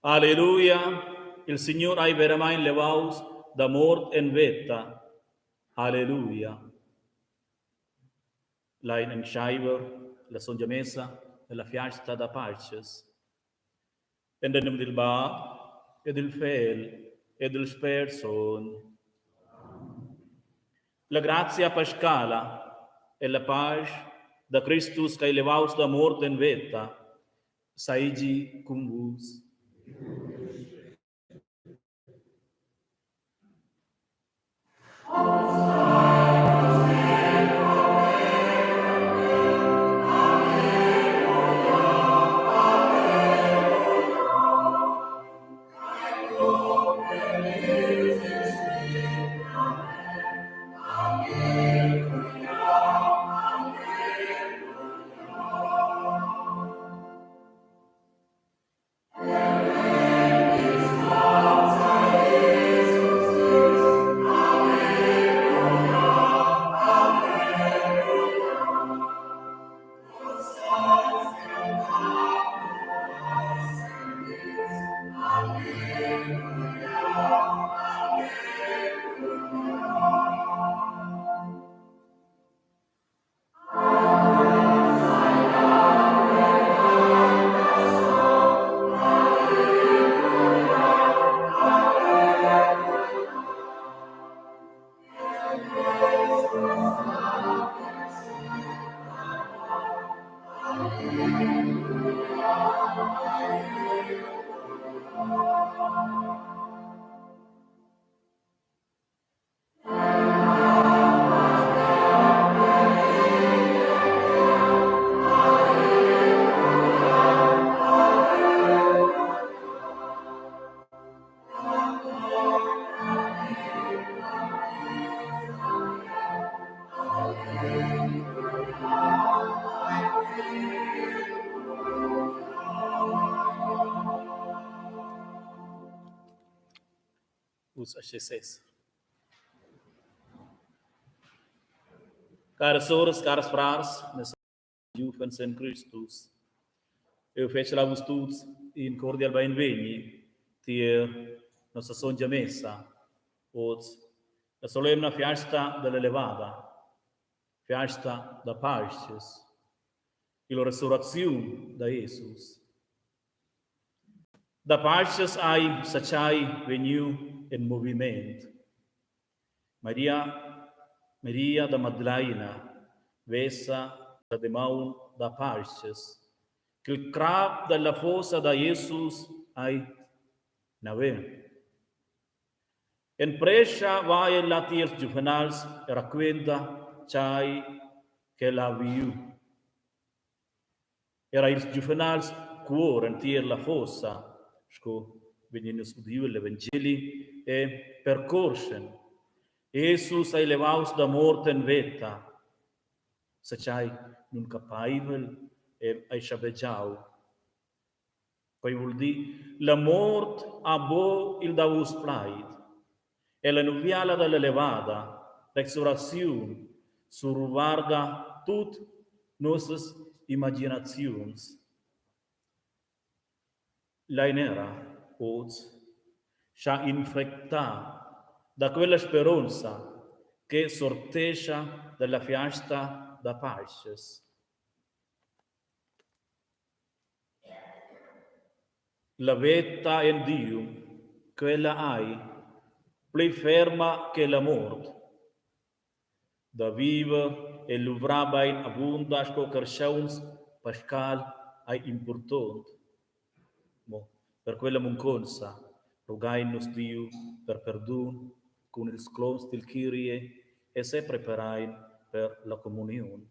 Alleluia! Il Signur ei veramein levaus da mort en veta. Alleluia! Lein entscheiver la sontga messa della fiasta da Pascas. En num dil Bab e dil Fegl e dil Spert Sogn. La grazia pascala e la pasch da Cristus ch'ei levaus da mort en veta, seigi cun vus. Vus aschi ses. Caras soras, cars frars, mes giuvens en Cristus, eu fetsch a vus tuts in cordial beinvegni tier nossa sontga messa oz, la solemna fiasta della levada, fiasta da Pasches e la resurrecziun da Jesus. Da Pasches ei sachai vegniu en moviment. Maria, Maria da Madlaina vesa la damaun da Pasches ch'il crap dalla fossa da Jesus ei naven. En prescha va ella tiels giuvenals e raquenta tgei ch'ella ha viu. Era ils giuvenals cuoran tier la fossa, sco vegn nus udiu egl evangeli, e percorschen. Jesus ei levaus da mort en veta. Zatgei nuncapeivel ei schabegiau. Quei vul dir, la mort ha buc il davos plaid. E la nuviala dalla levada, l'exoraziun, survarga tut nossas imaginaziuns. Lein era oz schar infectar da quella speronza che sortescha dalla fiasta da Pasches. La veta en Diu, quella ei pli ferma che la mort. Da viver e luvrar bein avunda sco carschauns pascal ei impurtont. Mo per quella munconza rughein nus Diu per perdun cun ils cloms dil Kyrie e sepreparein per la communiun.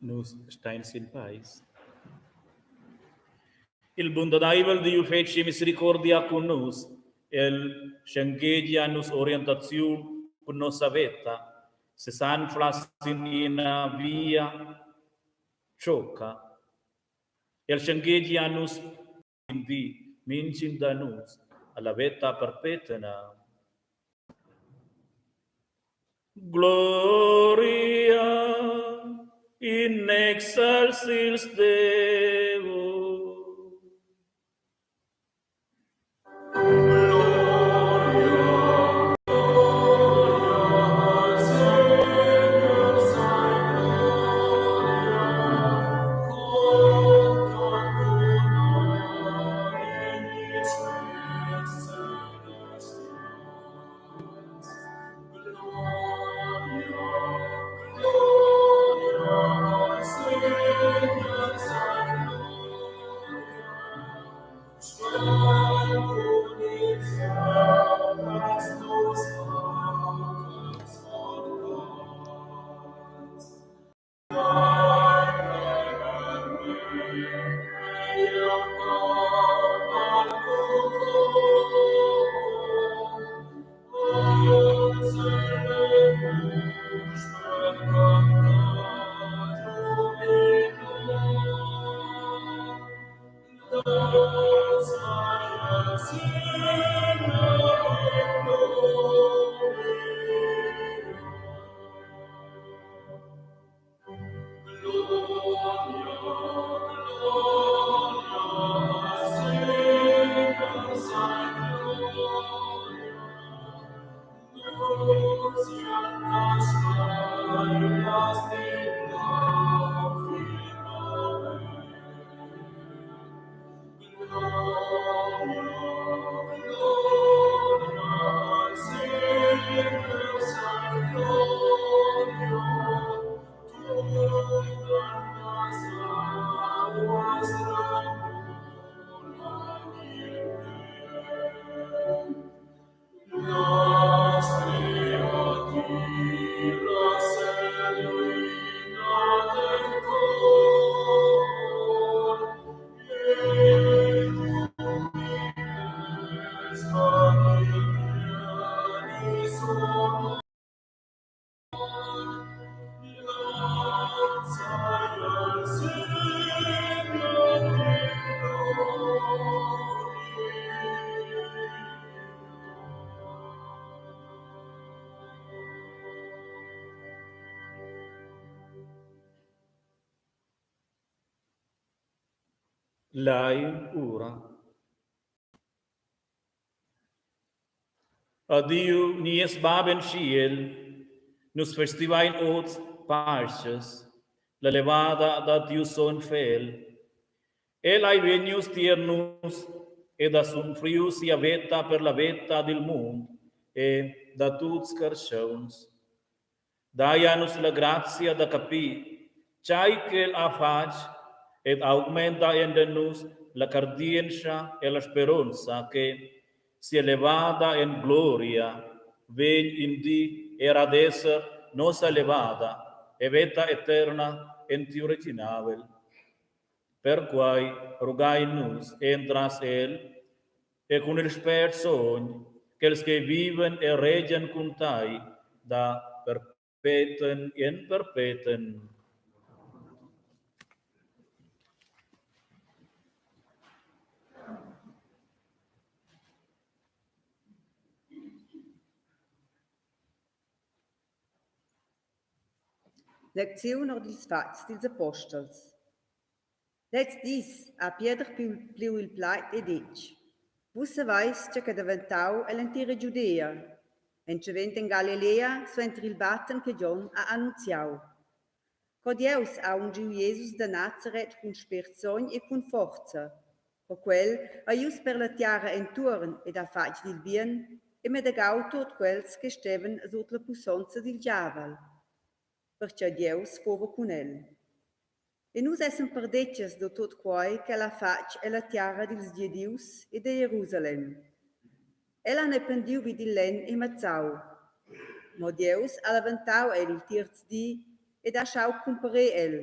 Nus stein sin peis. Il bundadaivel Diu fetschi misericordia cun nus, el schenghegia nus orientaziun cun nossa veta, sesanfla sin ina via tschocca. El schenghegia nus in di, mintgin da nus, alla veta perpetna. Gloria in excelsis Deo. Lein ura. A Diu nies Bab en tschiel, nus festivain oz Paschas, la levada da tiu sogn Fegl. El ei vegnius tier nus ed ha sunfriu sia veta per la veta dil mund e da tuts carstgauns. Dai a nus la grazia da capir tgei ch'el ha fatg ed augmenta enten nus la cardientscha e la speronza che sia levada en gloria vegn in di era ad esser nossa levada e veta eterna en tiu reginavel. Perquai rugain nus entras el e cun il Spert Sogn, quels che viven e regian cun tai da perpeten en perpeten. Lecziun ord ils fatgs dils apostels. Lezs dis ha Pieder priu il plaid e detg: Vus saveis tgei ch'ei daventau ell'entira Giudea, entschavend en Galilea suenter il batten che Gion ha annunziau. Co Dieus ha ungiu Jesus da Nazaret cun Spert sogn e cun forza, co quel ei ius per la tiara entuorn ed ha fatg dil bien e medegau tut quels che stevan sut la pussonza dil giavel, pertgei Dieus fuva cun el. E nus essan perdetgas da tut quei ch'el ha fatg ella tiara dils Gedius e da Jerusalem. El ha nependiu vid il lenn e mazzau. Mo Dieus ha leventau el il tierz di ed ha schau cumparer el,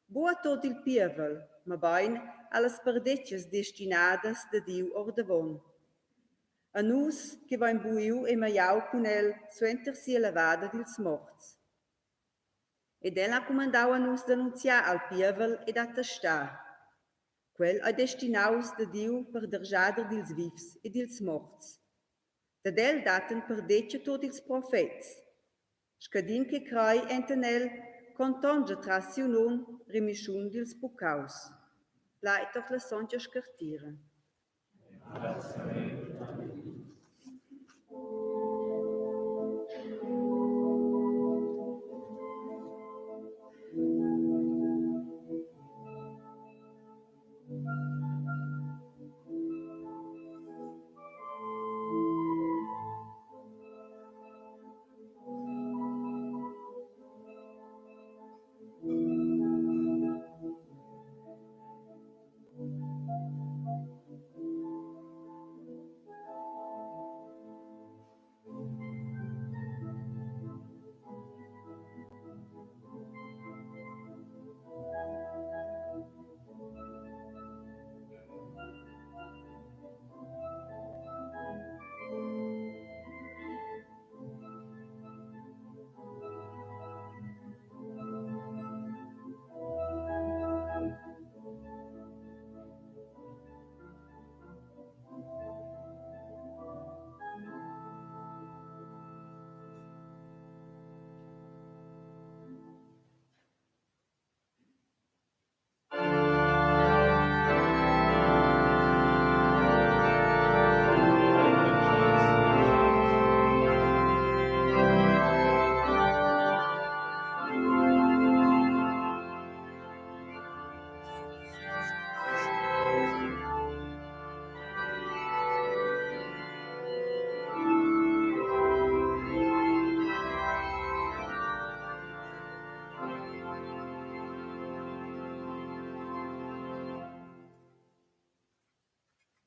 buc a tut il pievel, mobein allas perdetgas destinadas da Diu ordavon. A nus che vein buiu e magliau cun el suenter sia lavada dils morts. Ed el ha cumandau a nus d'annunziar al pievel ed attestar. Quel ei destinaus da Diu per derschader dils vivs e dils morts. Dad el dattan perdetga tut ils profets. Scadin che crei enten el, contonscha tras siu num remischun dils puccaus. Plaid doch la sontga scartira.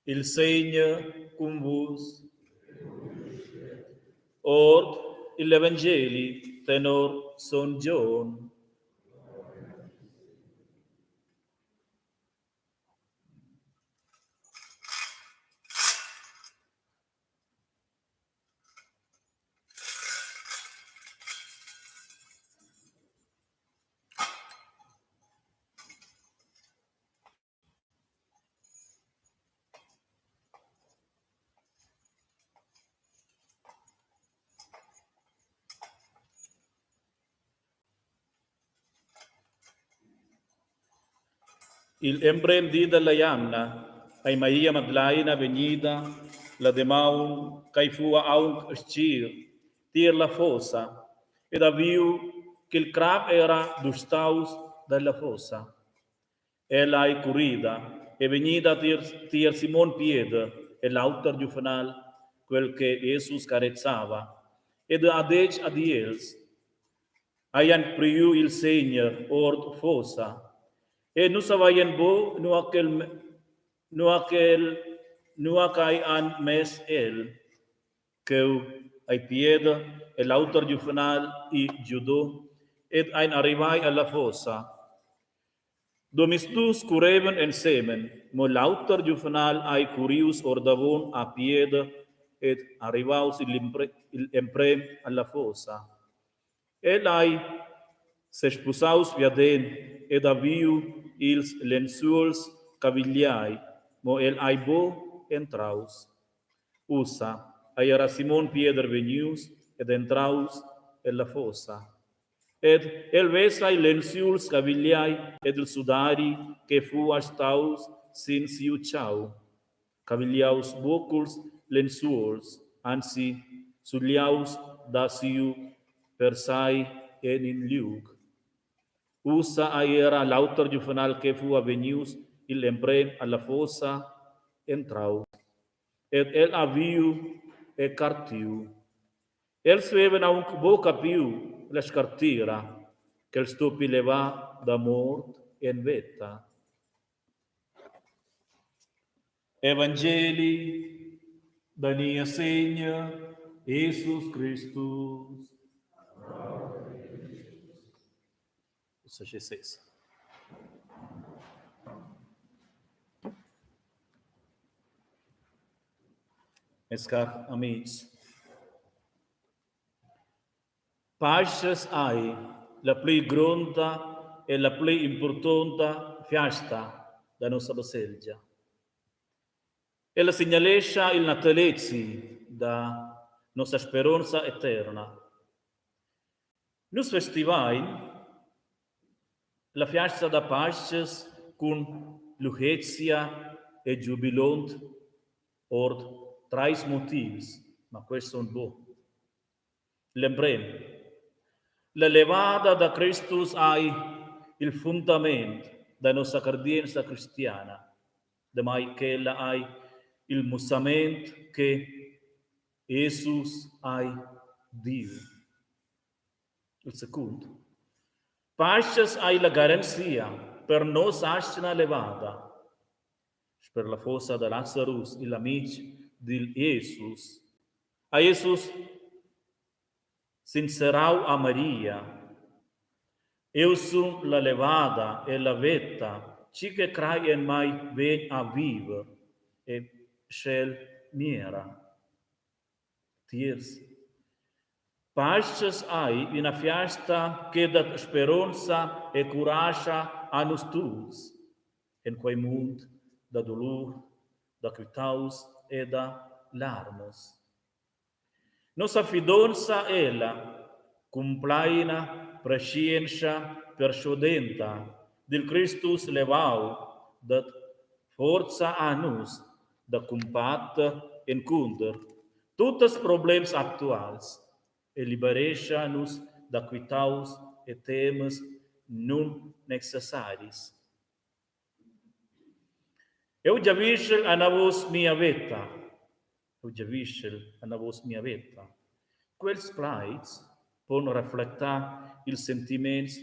Il Segner cun vus. Ord igl evangeli tenor son Gion. Igl emprem di dalla jamna ei Maria Madleina vegnida la damaun ch'ei fuva aunc stgir tier la fossa ed ha viu ch'il crap era dustaus dalla fossa. Ella ei currida e vegnida tier, tier Simon Pieder e l'auter giuvenal, quel che Jesus carezava, ed ha detg ad els: Ei han priu il Segner ord fossa e nus haveien buc nua ch'el nua ch'el nua ch'ei han mess el. Cheu ei Pieder e l'auter giuvenal i giudo ed ein arrivai alla fossa. Domisdus currevan ensemen, mo l'auter giuvnal ei currius ordavon a Pieder ed arrivaus igl emprem alla fossa. El ei sespusaus viaden ed ha viu ils lenzuols cavigliai, mo el ei buc entraus. Ussa ei era Simon Pieder vegnius ed entraus ella fossa. Ed el vesa il lenziul scavigliai ed il sudari che fuva staus sin siu tgau, cavigliaus buc culs lenzuols, anzi zugliaus da siu persai en in liug. Ussa ei era l'auter giuvenal che fuva vegnius igl emprem alla fossa entraus. Ed el ha viu e cartiu. Els vevan aunc buc capiu la scartira ch'el stoppi levar da mort en veta. Evangeli da Niessegner Jesus Cristus. Ussa sche sesa. Mes cars amitgs, Pascas ei la pli gronda e la pli impurtonta fiasta da nossa baselgia. Ella signalescha il natalezi da nossa speronza eterna. Nus festivain la fiasta da Pascas cun luhezia e giubilond ord trais motivs, ma quests sun buc. L'emprem: La levada da Cristus ei il fundament da nossa cardientscha cristiana, damai ch'ella ei il mussament che Jesus ei Diu. Il secund: Pascas ei la garanzia per noss'atgna levada. Sper la fossa da Lazarus, igl amitg dil Jesus, ha Jesus sincerau a Maria: Eu sun la levada e la veta, chi che crai en mei vegn a viver, e sch'el miera. Tiers. Pascas ei ina fiasta che dat speronza e curascha a nus tuts en quei mund da dolur, da quitaus e da larmas. Nossa fidonza ella cumpleina preschientscha perschuadenta dil Cristus levau dat forza a nus da cumbatter encunter tuttas problems actuals e liberescha nus da quitaus e temas nunnecessaris. Eu giavüschel anavos mia veta. Eu giavüschel anavos mia veta. Quels plaids pon reflectar ils sentiments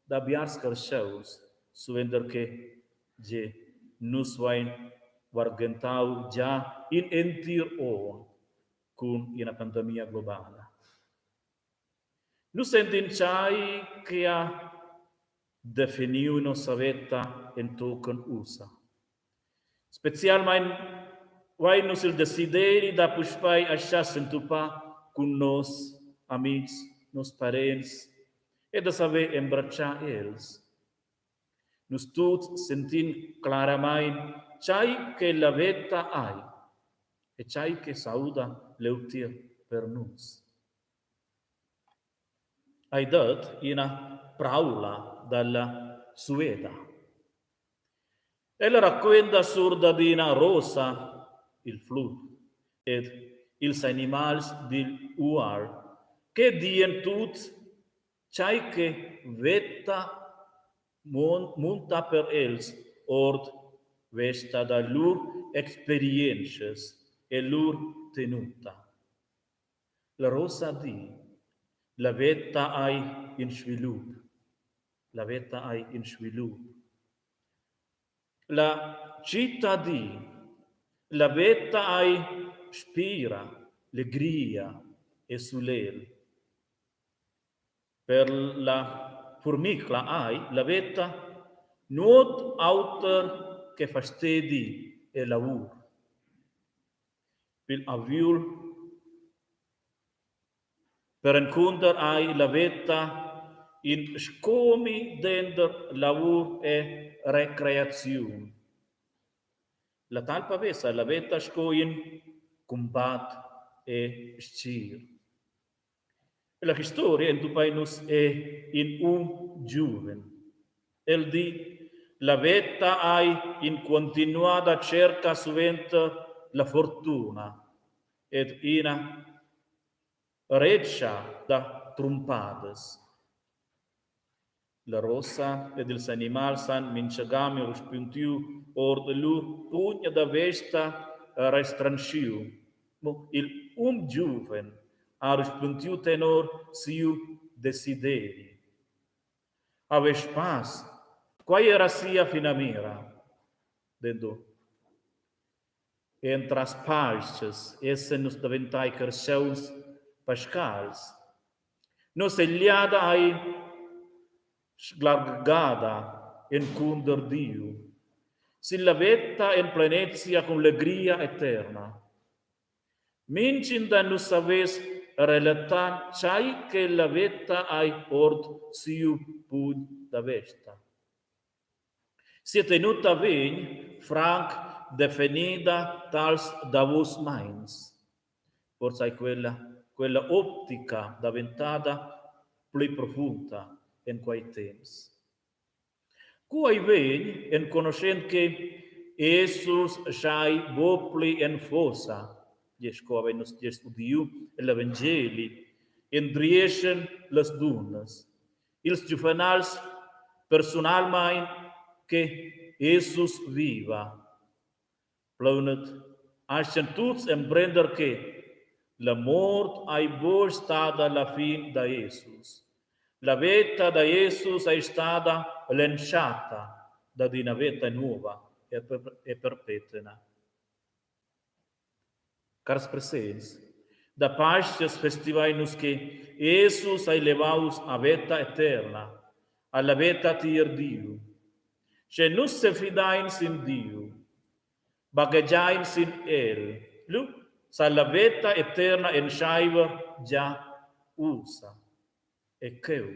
da biars carschauns, suenter che ge nus vain varghentau gia in entir onn cun ina pandemia globala. Nus sentin tgei che ha definiu nossa veta entochen ussa. Specialmein vein nus il desideri da puspei aschia s'entupar cun nos amitgs, nos parents e da saver embratschar els. Nus tuts sentin claramain tgei che la veta ei e tgei che s'auda leutier per nus. Ei dat ina praula dalla Sueda. Ella raquenta sur dad ina rosa, il flur, ed ils animals digl uaul che dien tuts tgei che veta munta per els ord vesta da lur experientschas e lur tenuta. La rosa di, La veta ei in svilup. La veta ei in svilup. La citta di, La veta ei spira, legria e sulegl. Per la furmicla ei la veta nuot auter che fastedi e lavur. Pigl aviul perencunter ei la veta in scomi denter lavur e recreaziun. La talpa vesa la veta sco in cumbat e stgir. Ella historia entupein nus è in um giuven. El di, La veta ei in continuada tscherca suenter la fortuna ed ina retscha da trumpadas. La rosa ed ils animals han mintgami respundiu ord lur pugn da vesta restrenschiu. Mo igl um giuven ha respundiu tenor siu desideri. Haver spass, quei era sia finamira. Denton Entras paschas essan nus daventai carstgauns pascals. Nossa egliada ei slargada encunter Diu, sin la veta en plenezia cun legria eterna. Mintgin da nus savess relatar tgei che la veta ei ord siu pugn da vesta. Sia tenuta vegn franc definida tals davos meins. Forsa ei quella quella optica daventada pli profunda en quei temps. Cu ei vegn enconuschent che Jesus schai buc pli en fossa, gest sco havein nus gest udiu egl evangeli, endrieschen las dunnas. Ils giuvenals persunalmein che Jesus viva. Plaunet astgan tuts emprender che la mort ei buc stada la fin da Jesus. La veta da Jesus ei stada l'entschatta dad ina veta nova e perpetna. Cars presents, da Pastgas festivein nus che Jesus ei levaus a veta eterna, alla veta tier Diu. Sche nus sefidein sin Diu, baghegiain sin el, lu sa la veta eterna entscheiver gia ussa e cheu.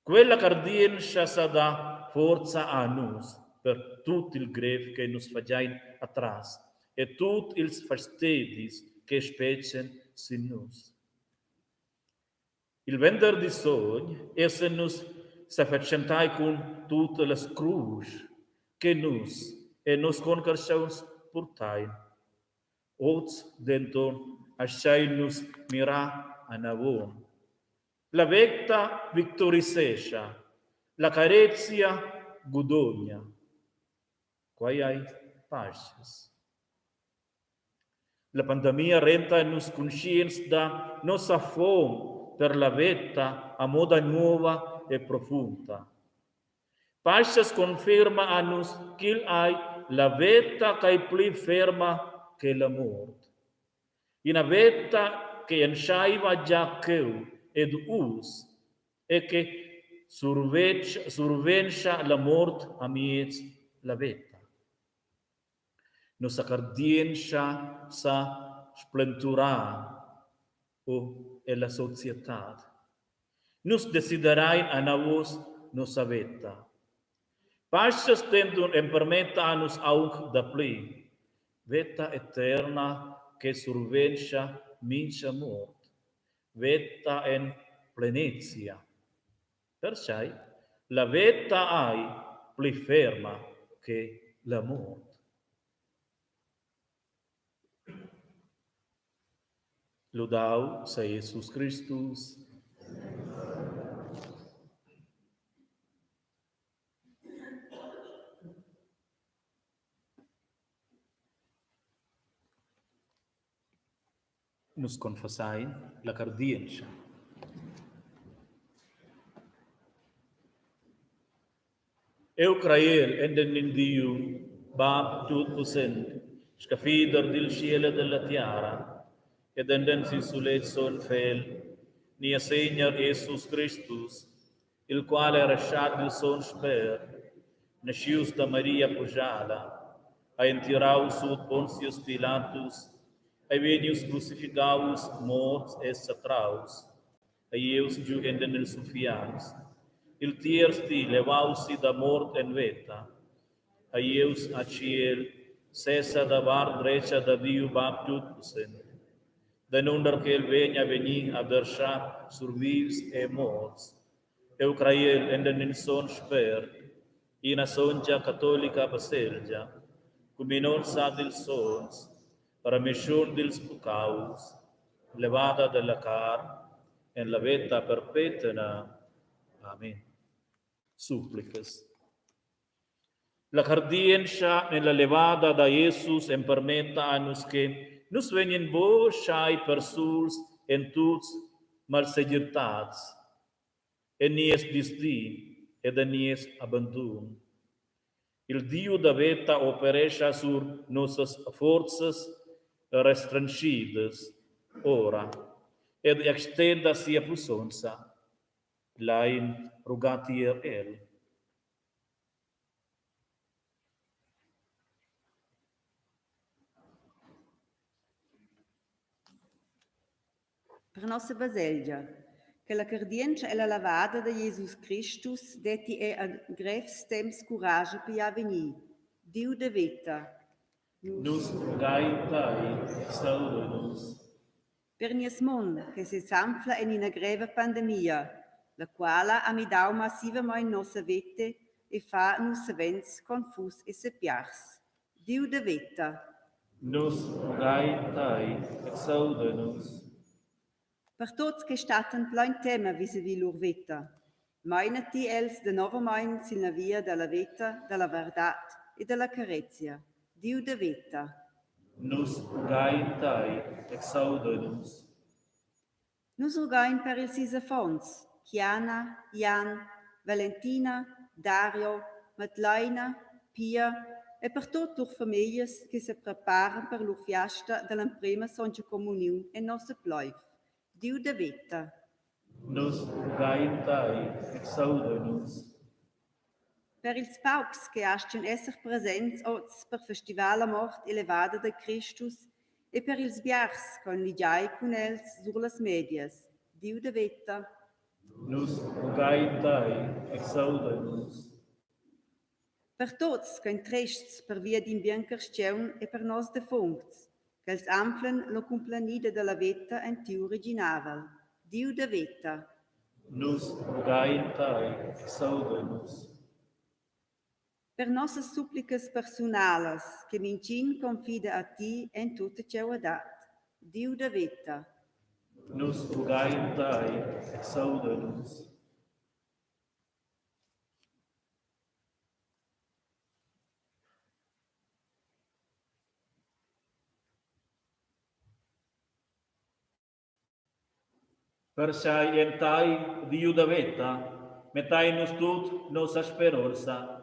Quella cardientscha sa dà forza a nus per tut il grev che nus fagein atras e tut ils fastedis che spetgan sin nus. Il venderdi sogn essan nus sefatschentai cun tut las cruschs che nus e nos concarstgauns purtein. Oz denton astgein nus mirar anavon. La veta victorisescha, la carezia gudogna. Quei ei Pastgas. La pandemia renta nus cunscients da nossa fom per la veta a moda nova e profunda. Pastgas confirma a nus ch'igl ei la veta ch'ei pli ferma che la mort. Ina veta che entscheiva gia cheu ed uss e che surventscha la mort amiez la veta. Nossa cardientscha sa splenturar o ella societad. Nus desiderain anavos nossa veta. Paschas denton empermetta a nus aunc dapli, veta eterna che surventscha mincha mort, veta en plenezia. Perchei la veta ei pli ferma che la mort. Ludau sei Jesus Cristus. Nus confessain la cardientscha. Eu crajel enten in Diu, Bab tutpussent, scaffider dil tschiel e della tiara, ed enten siu sulet sogn Fegl, nies Segner Jesus Cristus, il qual era schad dil sogn Spert, naschius da Maria Pujala, ha entirau sut Pontius Pilatus, ei vegnius crucificaus, morts e satraus, ei ius giu enten ils uffiarns. Il tierz di levaus si da mort en veta, ei ius a tschiel, sesa da vart dretga da Diu Bab tutpussent, danunder ch'el vegn a vegnir a derschar sur vivs e morts. Eu craiel enten in sogn Spert, ina sontga catolica baselgia, cuminonza dils sogns, remischun dils puccaus, levada della car en la veta perpetna. Amen. Supplicas. La cardientscha en la levada da Jesus empermetta a nus che nus vegnin buc schai persuls en tuts malsegirtads, en nies disdi ed en nies abandun. Il Diu da veta operescha sur nossas forzas restrenschidas ora ed extenda sia pussonza. Lein rugar tier el. Per nossa baselgia, che la cardientscha ella lavada da Jesus Cristus detti è en grevs temps curascha pigl avegnir. Diu da veta. Nus rugain tai, exauda nus. Per nies mund che sesanfla en ina greva pandemia, la quala ha midau massivamein nossa veta e fa nus savens confus e sepiars. Diu da veta. Nus rugain tai, exauda nus. Per tuts che stattan plein tema visavi lur veta, meina ti els danovamein sin la via dalla veta, dalla verdad e dalla carezia. Diu da veta. Nus rugain tai, exauda nus. Nus rugain per ils sis affons, Chiana, Jan, Valentina, Dario, Madleina, Pia e per tut lur famiglias che sepreparan per lur fiasta dall'emprema sontga communiun en nossa pleiv. Diu da veta. Nus rugain tai, exauda nus. Per ils paucs che astgan esser presents oz per festivar la mort e levada da Cristus e per ils biars ch'han ligiai cun els sur las medias. Diu da veta. Nus rugain tai, exauda nus. Per tuts ch'ein trests pervia d'in bien carstgaun e per nos defuncts, ch'els anflan la cumplanida dalla veta en tiu reginavel. Diu da veta. Nus rugain tai, exauda nus. Per nossas supplicas persunalas, che mintgin confida a ti en tutta tgeuadad. Diu da veta. Nus rugain tai, exauda nus. Perchei en tai, Diu da veta, mettein nus tut nossa speronza.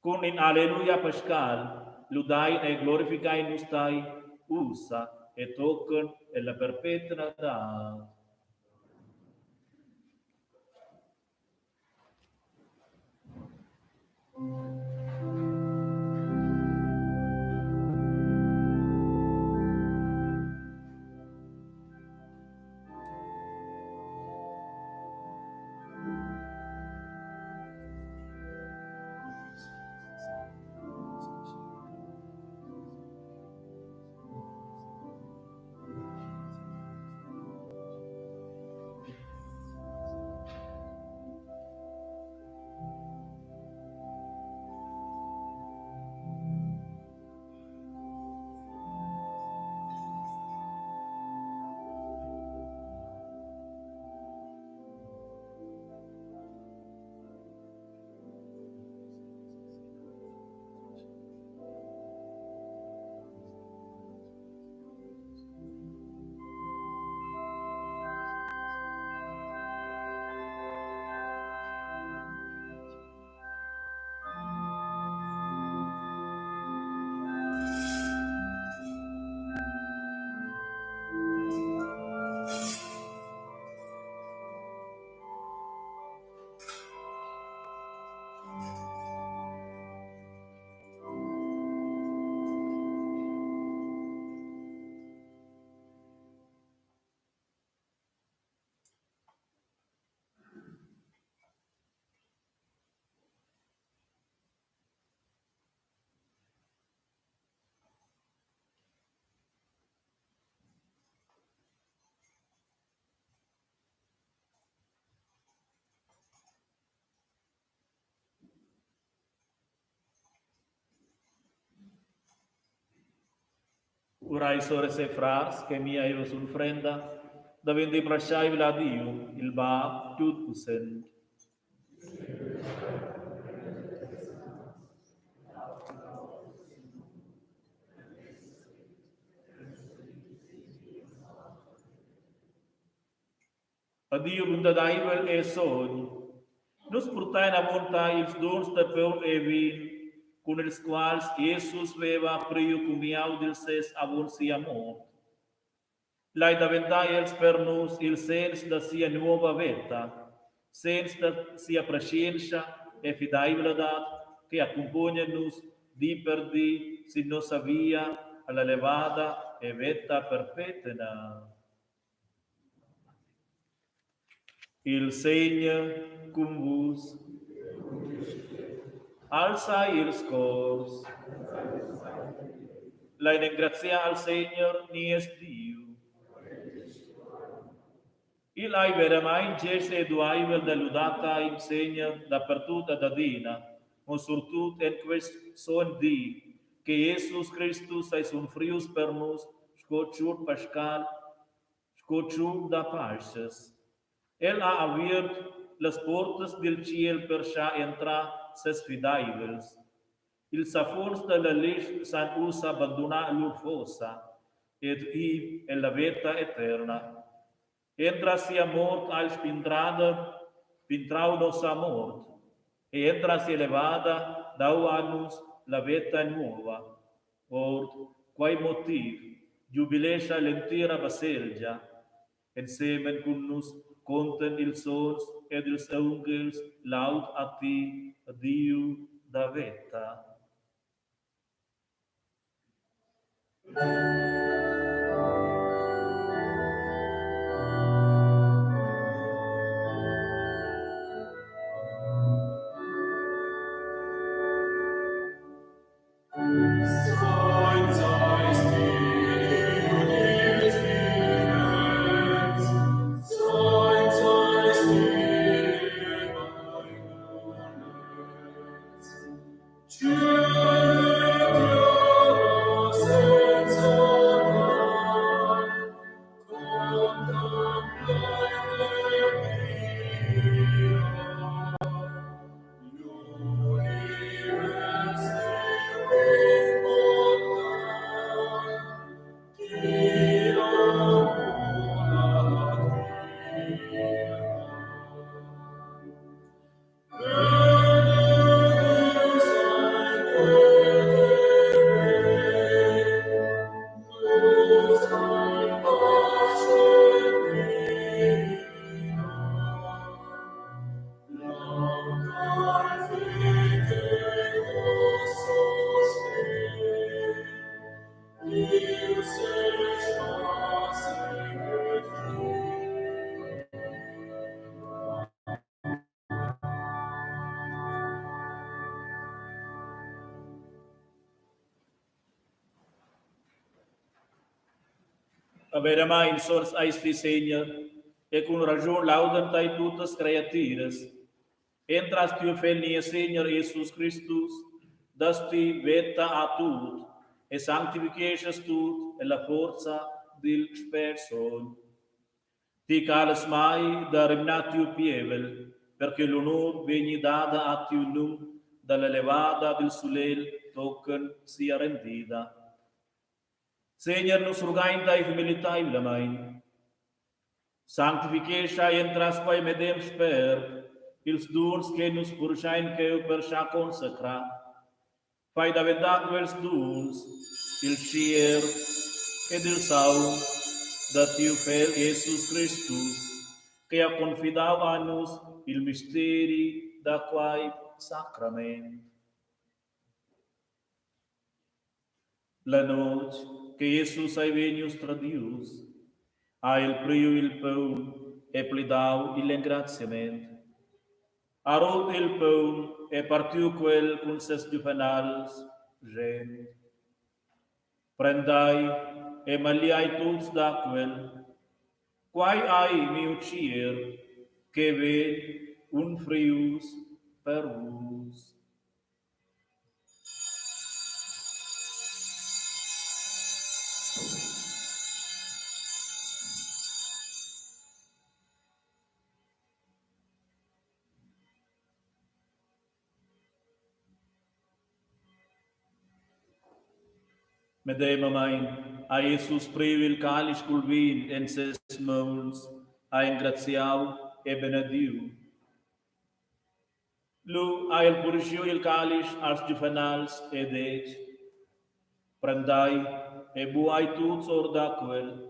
Cun in alleluia pascal. Ludein e glorifichein nus tei ussa e tochen ella perpetnadad. Urai soras e frars che mia e unfrenda davendi plaschaivla a Diu, il Bab tutpussent. A Diu bundadaivel e sogn. Nus purtain avon tai ils duns da paun e vin, cun ils quals Jesus veva priu cumiau dils ses avon sia mort. Lai daventar els per nus ils segns da sia nova veta, segns da sia preschientscha e fideivladad che accumpognan nus di per di sin nossa via alla levada e veta perpetna. Il Segner cun vus. Alzai ils cors. Lein engraziar al Segner nies Diu. Igl ei veramein gest e dueivel da ludar tei, Segner, dapertut ed adina, mo surtut en quest sogn di, che Jesus Cristus ei s'unfrius per nus sco tschur pascal, sco tschur da paschas. El ha aviert las portas dil tschiel per schar entrar ses fideivels. Ils affons dalla glisch san ussa bandunar lur fossa ed ir ella veta eterna. Entras sia mort ha il spindrader spindrau nossa mort e entras sia levada dau a nus la veta nuova. Ord quei motiv giubilescha l'entira baselgia ensemen cun nus conten ils sogns ed ils aunghels laud a ti, Diu da veta. Veramain sors eis ti, Segner, e cun raschun laudan tei tuttas creatiras. Entras tiu Fegl nies Segner Jesus Cristus das ti veta a tut e sanctificheschas tut ella forza dil Spert Sogn. Ti calas mai da rimnar tiu pievel, per che l'honur vegni dada a tiu num dalla levada dil sulegl tochen sia rendida. Segner, nus rugain tei humiliteivlamein. Sanctifichescha entras quei medem spert ils duns che nus purschein cheu per schar consecrar. Fai daventar quels duns il tschier ed il saung da tiu Fegl Jesus Cristus, che ha confidau a nus il misteri da quei sacrament. La notg che Jesus ei vegnius tradius, ha el priu il paun e plidau igl engraziament. Ha rut il paun e partiu quel cun ses giuvenals, schend: Prendai e magliai tuts da quel. Quai ei miu tschier che vegn unfrius per vus. Medemamein ha Jesus priu il calisch cul vin en ses mauns, ha engraziau e benediu. Lu ha el purschiu il calisch als giuvenals e detg: Prendai e buai tuts or da quel.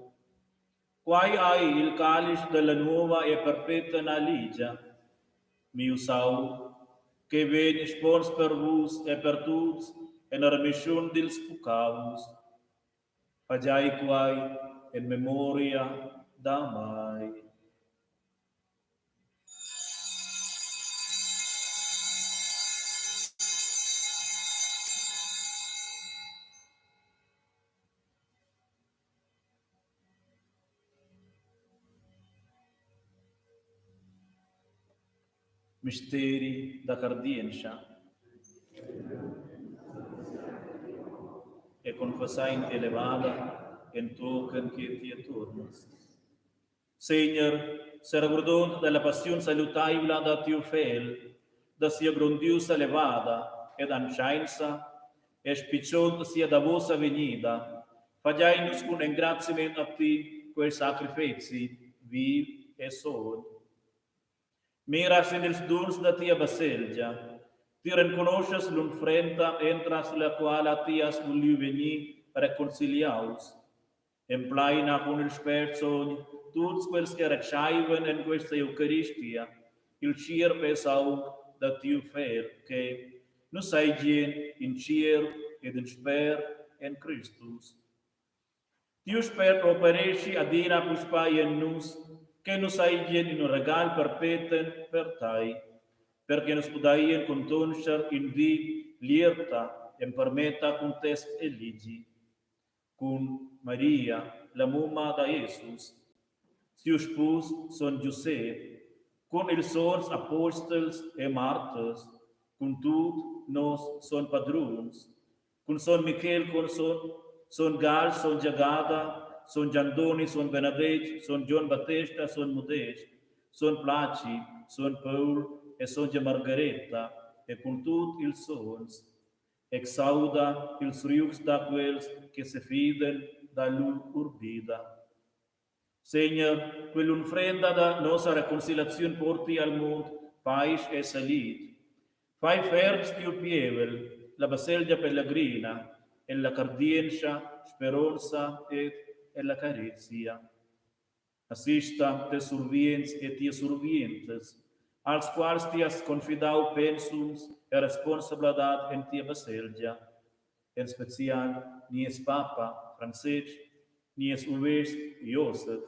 Quai ei il calisch dalla nova e perpetna ligia, miu saung, che vegn spons per vus e per tuts en remischun dils puccaus. Fagiai quai en memoria da mei. Misteri da cardientscha. E confessain elevada entochen che ti turnas. Segner, seregurdond dalla passiun salutaivla da tiu Fegl, da sia grondiusa levada ed anscheinsa e spitgond sia davosa vegnida, fagein nus cun engraziament a ti quei sacrifeci viv e sogn. Mira sin ils duns da tia baselgia. Ti renconoschas l'unfrenda entras la quala ti has vuliu vegnir reconciliaus. Emplaina cun il Spert Sogn tuts quels che retscheivan en questa Eucharistia il tgierp e saung da tiu Fegl, che nus seigien in tgierp ed in spert en Cristus. Tiu Spert opereschi adina puspei en nus, che nus seigien in regal perpeten per tai, per che nus pudeien contonscher in di l'ierta empermetta cun tes eligi. Cun Maria, la mumma da Jesus, siu spus sogn Giusep, cun ils sogns apostels e marters, cun tut nos sogn padruns, cun sogn Michel consort, sogn Gall, sogn Giagada, sogn Giandoni, sogn Benedetg, sogn Gion Battesta, sogn Mudest, sogn Placi, sogn Paul e sontga Margareta e cun tut ils sogns. Exauda ils riugs da quels che sefiden da lur urdida. Segner, quell'unfrenda da nossa reconciliaziun porti al mund paisch e salid. Fai ferms tiu pievel, la baselgia pellegrina, ella cardientscha, speronza ed ella carezia. Assista tes survients e tias survientas, als quals ti has confidau pensums e responsabladad en tia baselgia, en special nies papa Francestg, nies uvestg Josef,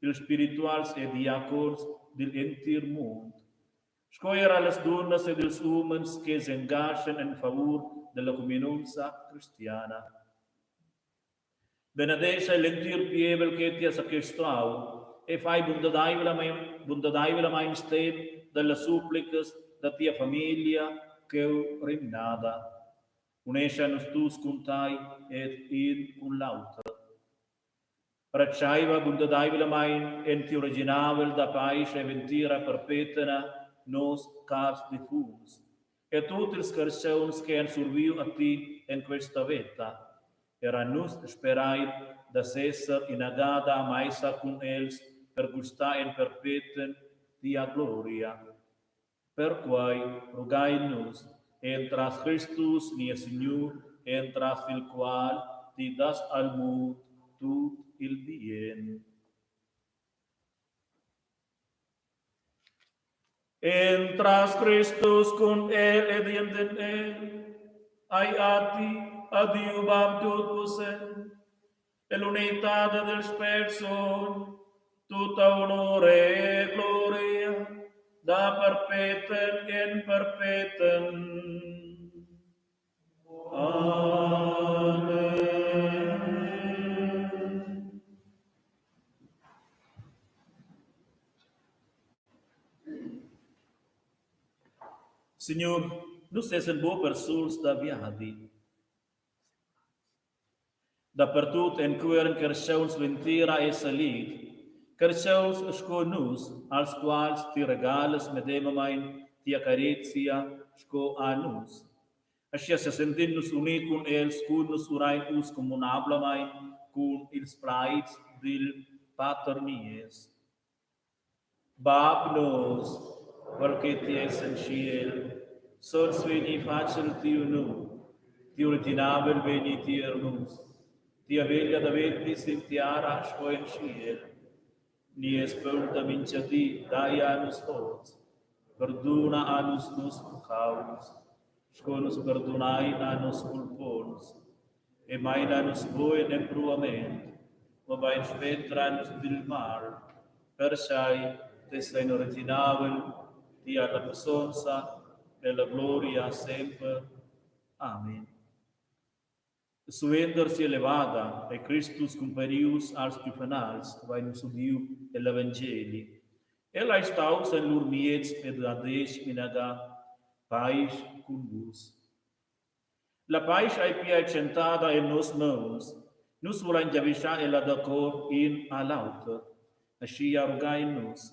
ils spirituals e diacons digl entir mund, sco era las dunnas ed ils umens che s'engaschan en favur dalla cuminonza cristiana. Benedescha l'entir pievel che ti has acquistau e fai bundadaivlamain, bundadaivlamain stem dallas supplicas da tia famiglia cheu rimnada. Unescha nus tuts cun tai ed in cun l'auter. Retschaiva bundadaivlamain en tiu reginavel da paisch e ventira perpetna nos cars defuncts e tut ils carstgauns che han surviu a ti en questa veta. Era nus sperein da seser inagada a meisa cun els per gustar en perpeten tia gloria. Perquai rugain nus entras Cristus nies Signur, entras il qual ti das al mund tut il bien. Entras Cristus cun el ed enten el, ai a ti, a Diu Bab tutpussent, e l'unitad del Spert Sogn, tutta honor e gloria da perpeten en perpeten. Amen. Signur, nus essen buc persuls da viadi. Dapertut encueran carstgauns ventira e salid, carstgauns sco nus, als quals ti regalas medemamein tia carezia sco a nus. Aschia sesentin nus uni cun els, cu nus urein uss communablamein cun ils plaids dil Pater nies. Bab nos, quel che ti es en tschiel, sogns vegni fatg il tiu num, tiu reginavel vegni tier nus, tia veglia daventi sin tiara sco en tschiel. Nies paun da mintga di dai a nus oz, perduna a nus nos puccaus, sco nus perdunain a nos culponts, e meina nus buc en empruament, mobein spetra nus dil mal, pertgei tes ein originavel, ti ha la pussonza e la gloria semper. Amen. Suenter sia levada ei Cristus cumparius als giuvenals, vein nus udiu egl evangeli. El ei staus en lur miez ed ha detg inaga, Paisch cun vus. La paisch ei pia tschentada en nos mauns. Nus vulein giavischar ella da cor in a l'auter. Aschia rugain nus.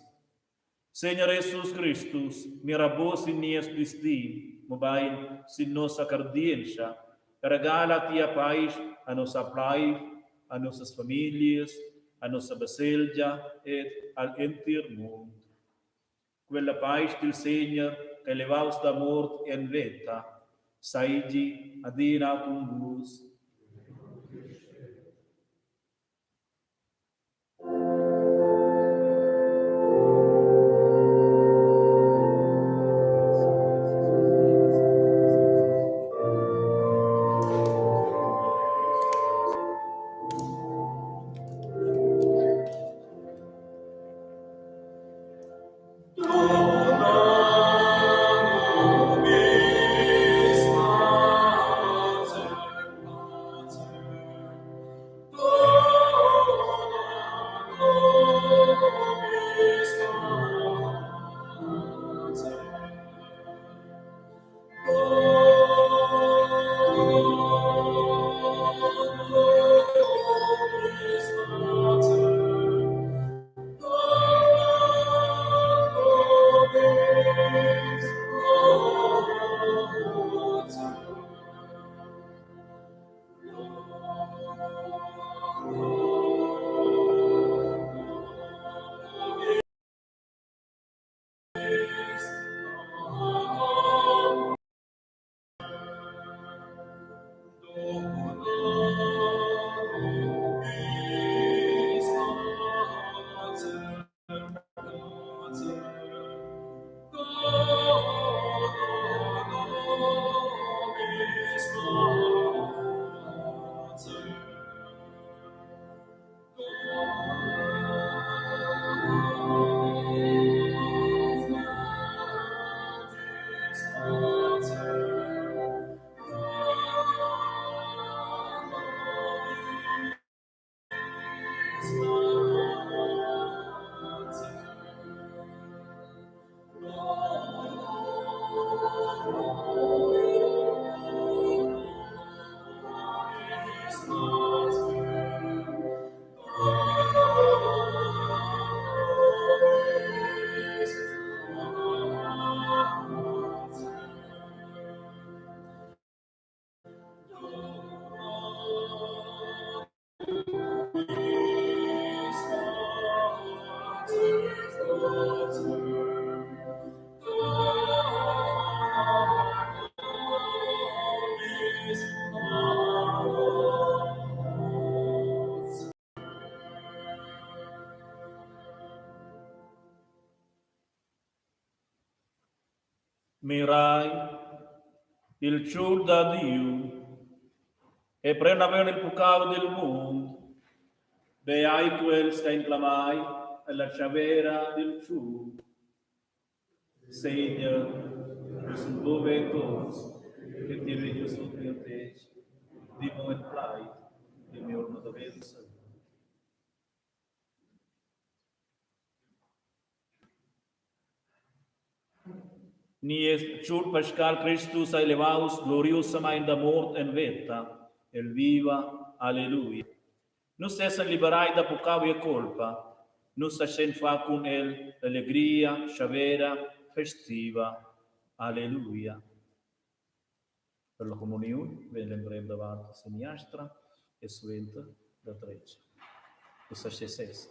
Segner Jesus Cristus, mira buc sin nies destin, mobein sin nossa cardientscha e regala tia paisch a nossa pleiv, a nossas famiglias, a nossa baselgia ed agl entir mund. Quella paisch dil Segner ch'ei levaus da mort en veta, seigi adina cun vus. Mirai, il tschur da Diu e pren naven il puccau dil mund. Beai quels ch'ein clamai ella tschavera dil tschur. Segner, jeu sun buc vengonz che ti vegnius sut miu tetg, di mo in plaid e mi'olma daventa sauna. Nies tschur pascal Cristus ei levaus gloriusamein da mort en veta. El viva. Alleluia. Nus essan liberai da puccau e culpa. Nus astgein far cun el la legria tschavera festiva. Alleluia. Per la communiun vegn l'emprem da vart seniastra e suenter da dretga. Ussa sche sesa.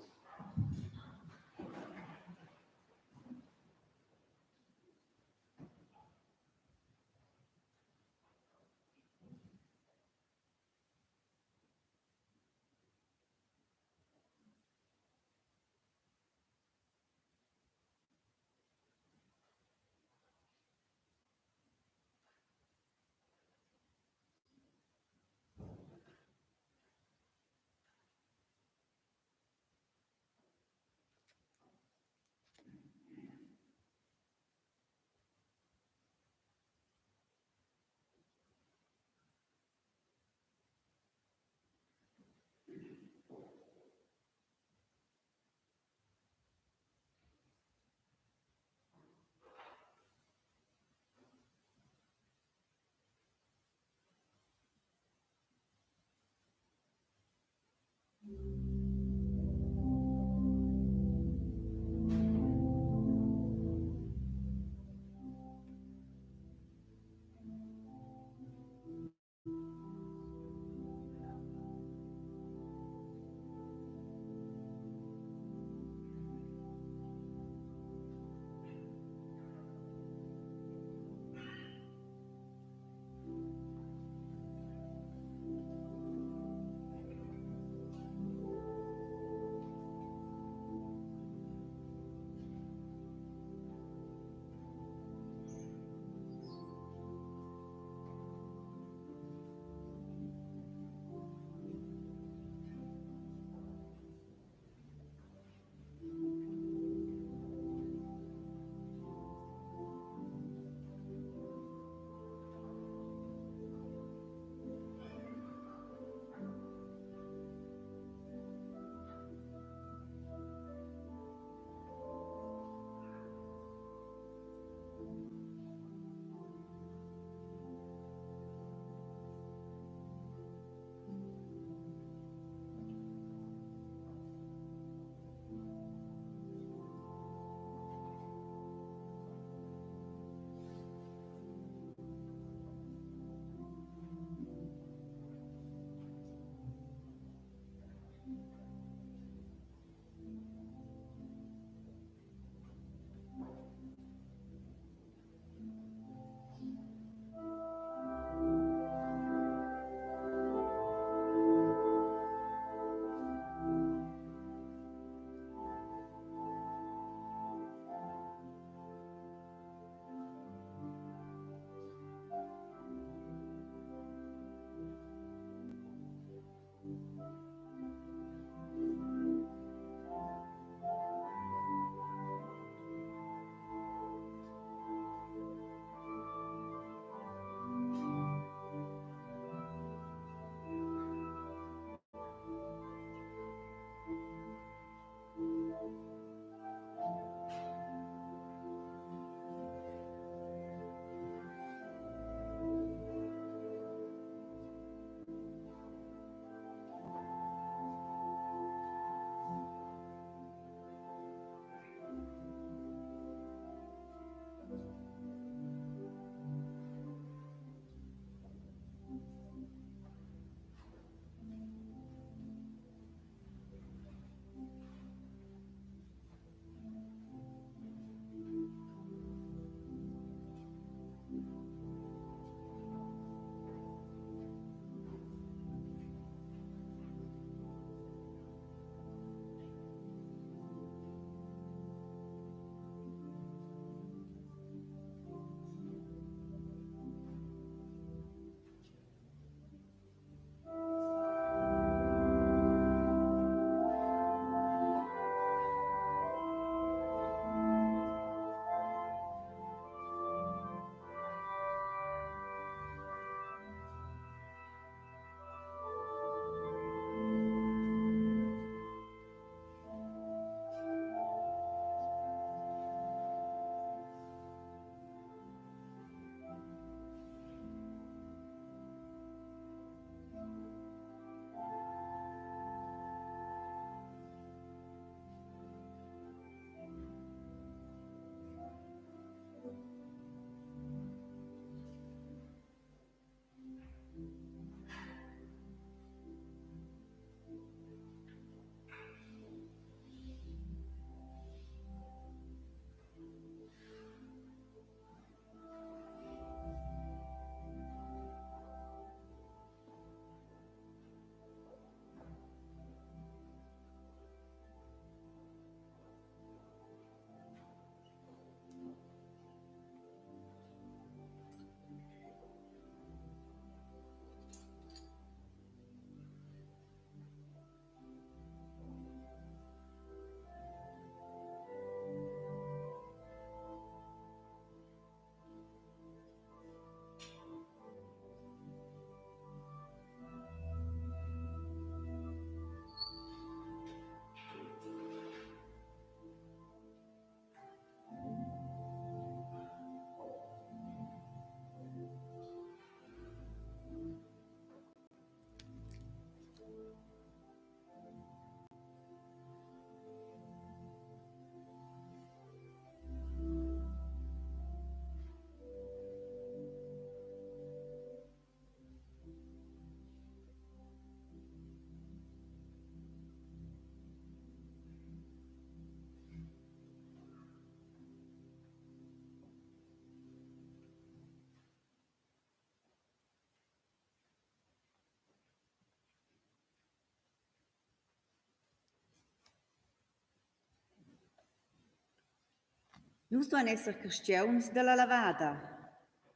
Nus duein esser carstgauns dalla lavada.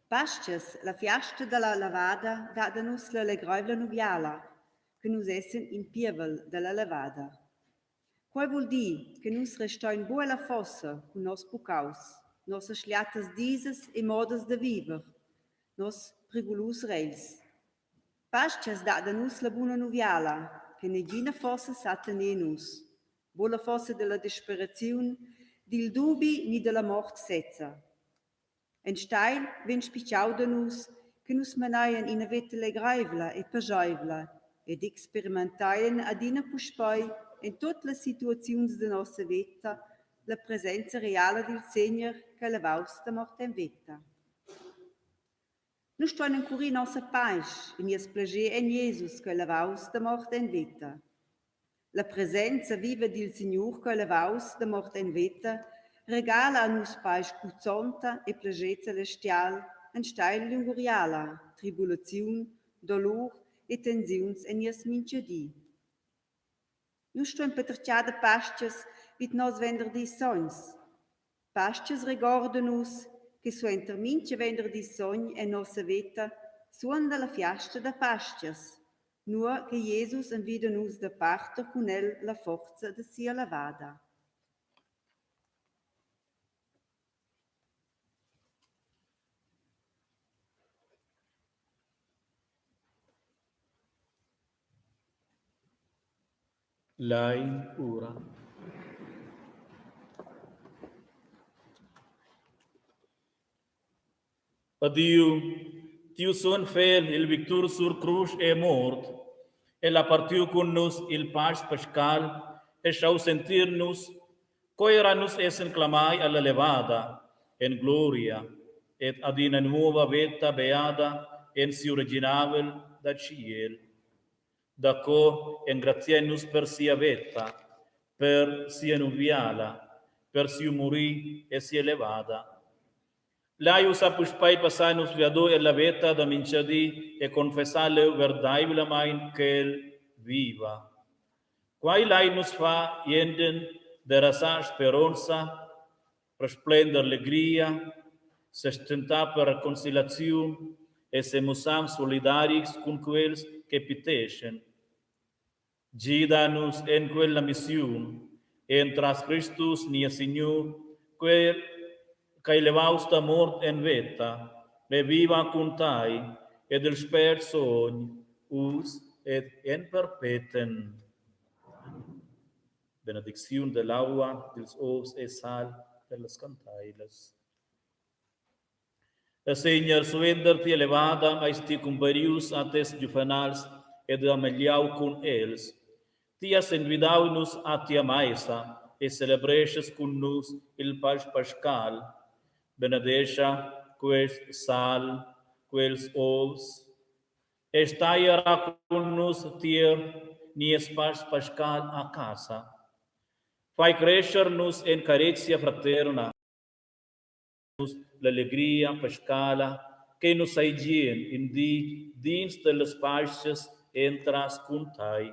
Pastgas, la fiasta dalla lavada dat a nus la legreivla nuviala, che nus essen in pievel dalla lavada. Quei vul dir che nus restein buc ella fossa cun nos puccaus, nossas schliatas disas e modas da viver, nos prigulus regls. Pastgas dat a nus la buna nuviala, che negina fossa sa tener nus, buc la fossa dalla desperaziun, dil dubi ni dalla mort sezza. Enstagl vegn spitgau da nus che nus meneien ina veta legreivla e pascheivla ed experimenteien adina puspei en tut las situaziuns da nossa veta la presenza reala dil Segner ch'ei levaus da mort en veta. Nus stuein encurir nossa paisch e nies plascher en Jesus ch'ei levaus da mort en veta. La presenza viva dil Signur ch'ei levaus da mort en veta regala a nus paisch cuzzonta e plascher celestial enstagl lunguriala, tribulaziun, dolur e tensiuns en nies mintgadi. Nus stuein patertgar da Pastgas vid nos venderdis sogns. Pastgas regorda nus che suenter mintga venderdis sogn en nossa veta suonda la fiasta da Pastgas, nua che Jesus envida nus da parter cun el la forza da sia lavada. Lein ura. A Diu, tiu son fegl, il victur sur crusch e mort, el ha partiu cun nus il pasch pascal e schau sentir nus, co era nus essen clamai alla levada en gloria ed ad ina nuova veta beada en siu reginavel da tschiel. Daco engraziein nus per sia veta, per sia nuviala, per siu murir e sia levada. Lai ussa puspei passar nus viado ella veta da mintgadi e confessar leu verdeivlamein ch'el viva. Quei lai nus far enden derasar speronza, resplender legria, sestentar per reconciliaziun e semussar solidarics cun quels che piteschan. Gida nus en quella missiun entras Cristus nies Signur, quel ch'ei levaus da mort en veta e viva cun tai ed il Spert Sogn, uss ed en perpeten. Benedicziun dell'aua, dils ovs e sal per las cantailas. E Segner, suenter tia levada eis ti cumparius a tes giuvenals ed ha magliau cun els. Ti has envidau nus a tia meisa e celebreschas cun nus il pasch pascal. Benedescha quest sal, quels ovs e stai era cun nus tier nies pasch pascal a casa. Fai crescher nus en carezia fraterna nus l'allegria pascala che nus seigien in di dins dellas paschas entras cun tai.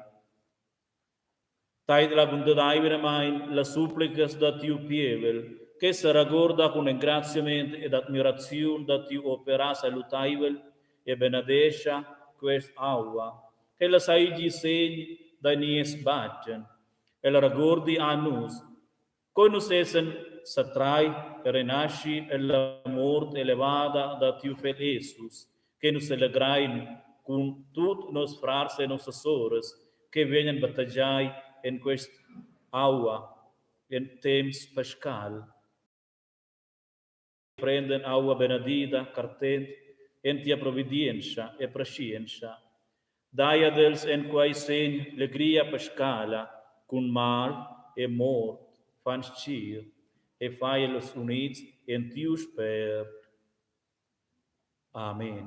Teidla bundadaivlamain las supplicas da tiu pievel, che seregorda cun engraziament ed admiraziun da tiu operar salutaivel e benedescha quest aua, ch'ella seigi segn da nies batten. Ella regordi a nus, co nus essen satrai e renaschi ella mort elevada da tiu fegl Jesus, che nus selegrein cun tut nos frars e nossas soras che vegnan battegiai en quest aua en temps pascal. Prenden aua benedida cartent en tia providientscha e preschientscha. Dai ad els en quei segn legria pascala cun mal e mort fan stgir e fai els units en tiu spért. Amen.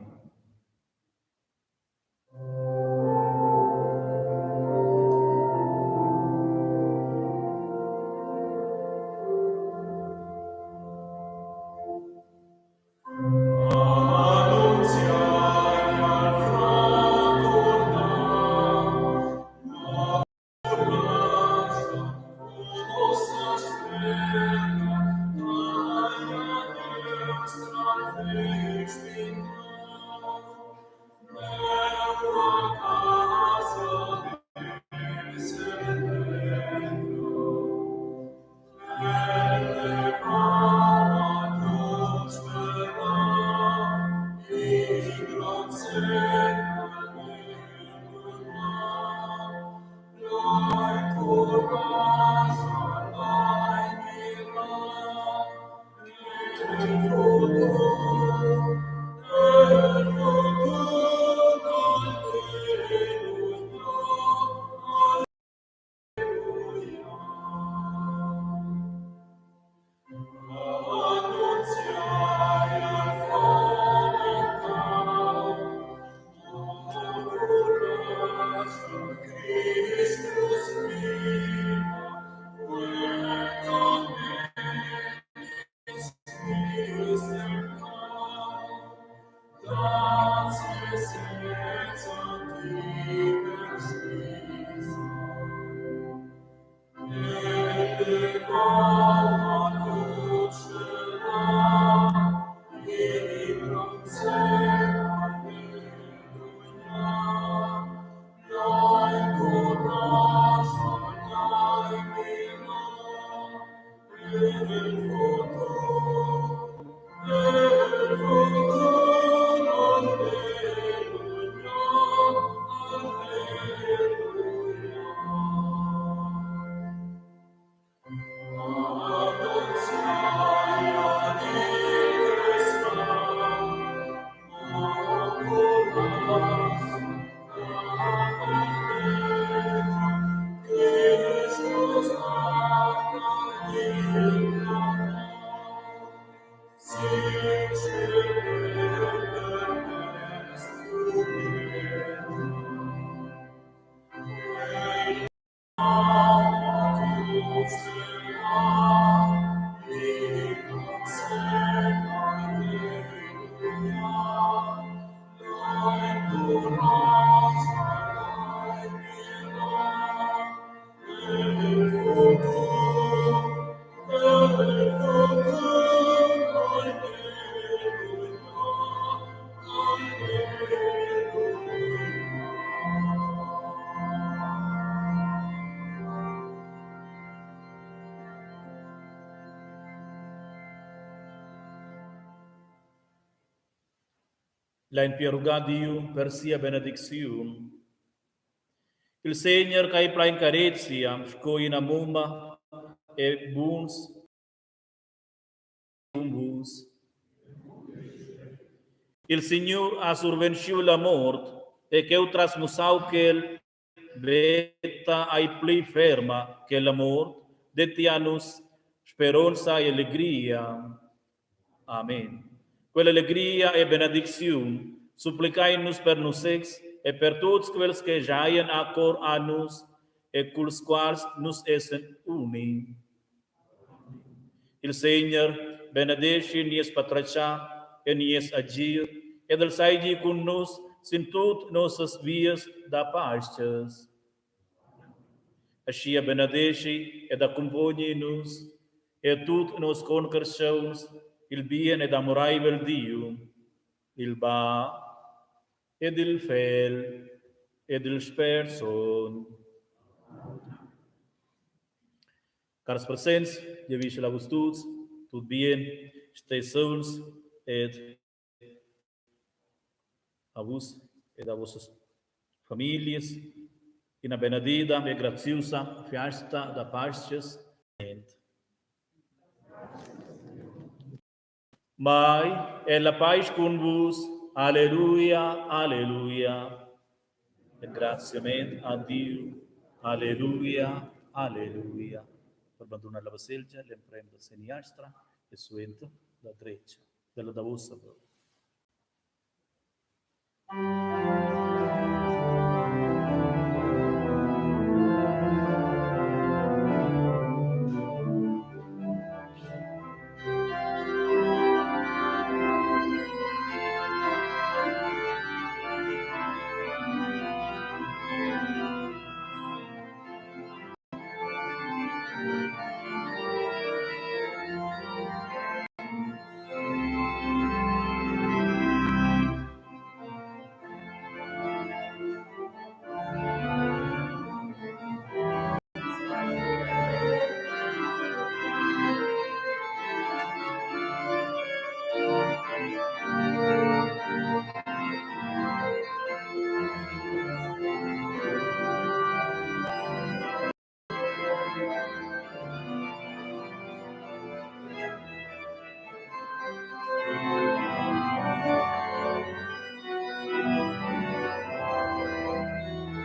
Lein pia rugar Diu per sia benedicziun. Il Segner ch'ei plein carezia sco ina mumma e buns cun vus. Il Signur ha surventschiu la mort e cheutras mussau ch'el veta ei pli ferma che la mort, detti a nus speronza e legria. Amen. Quella legria e benedicziun supplichein nus per nus sezs e per tuts quels che giaien a cor a nus e culs quals nus essen uni. Il Segner benedeschi nies patratgar e nies agir ed el seigi cun nus sin tut nossas vias da pastgas. Aschia benedeschi ed accumpogni nus e tut nos concarstgauns il bien ed amureivel Diu, il Bab ed il Fegl ed il Spert Sogn. Cars presents, giavischel a vus tuts tut bien, stei sauns ed a vus ed a vossas famiglias ina benedida e graziusa fiasta da Pascas. Mai è la paisch cun vus. Alleluia, alleluia. Engraziament a Diu. Alleluia, alleluia. Per bandunar la baselgia l'emprem da seniastra e suenter da dretga, dalla davosa.